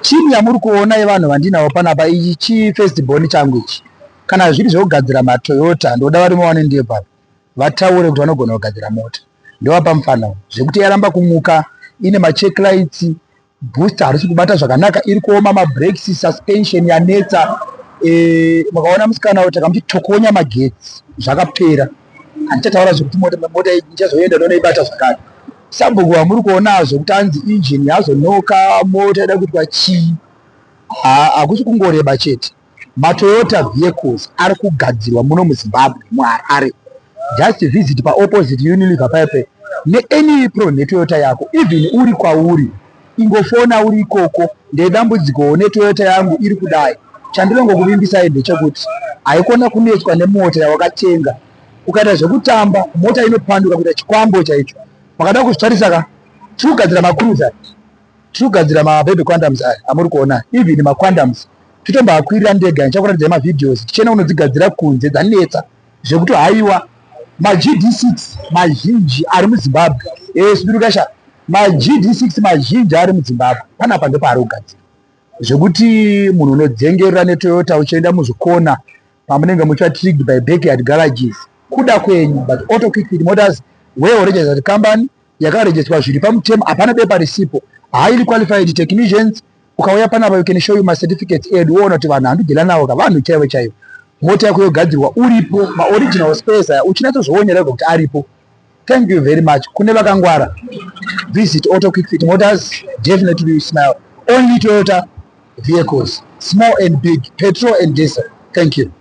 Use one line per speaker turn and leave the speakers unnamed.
Team yamuri kuona yevanhu vandinavo panapa, ichi chifirst born changu ichi. Kana zviri zvekugadzira maToyota, ndoda varume vanendiye papa vataure kuti vanogona kugadzira mota. Ndovapa mufanao zvekuti yaramba kumuka, ine macheck lights, booster harisi kubata zvakanaka, iri kuoma mabrakes, suspension yanetsa. Mukaona musikana uyu, takamuti tokonya magetsi, zvakapera. Handichataura zvekuti mota ichazoenda ndonoibata zvakare. Sabhuku vamuri kuonazvo kuti anzi engine yazonoka, mota ida kuitwa chii, hakusi kungoreba chete. MaToyota vehicles ari kugadzirwa muno muZimbabwe, muHarare. Just visit paopposite Unilever paipe neany problem yeToyota yako. Even uri kwauri, ingofona uri ikoko, "Ndedambudziko neToyota yangu iri kudai." Chandinongokuvimbisai ndechekuti haikona kunetswa nemota yawakatenga. Ukaita zvekutamba, mota inopanduka kuita chikwambo chaicho. Makada kuzvitarisa ka, tiri kugadzira maCruiser, tiri kugadzira mababy Quantums aya amuri kuona. Even maQuantums totomboakwirira ndega. Ndichakuratidzai mavideos tichienda kunodzigadzira kunze dzanetsa zvekuti haiwa. MaGD6 mazhinji ari muZimbabwe, sidurukasha, maGD6 mazhinji ari muZimbabwe panapa ndopaari kugadzira, zvekuti munhu unodzengerera neToyota uchienda muzvikona pamunenge muchiva by backyard garages, kuda kwenyu. But Auto Quickfit Motors, well registered company, yakarejestwa zviri pamutemo, hapana bepa risipo, highly qualified technicians. Ukauya panapa, you can show you macertificates edu, woona kuti vanhu handideala navo ka vanhu chaivo chaivo. Mota yako yogadzirwa uripo, maoriginal space aya uchinyatsozvionera kuti aripo. Thank you very much. Kune vakangwara, visit Auto Quickfit Motors, definitely you smile. Only Toyota vehicles, small and big, petrol and diesel. Thank you.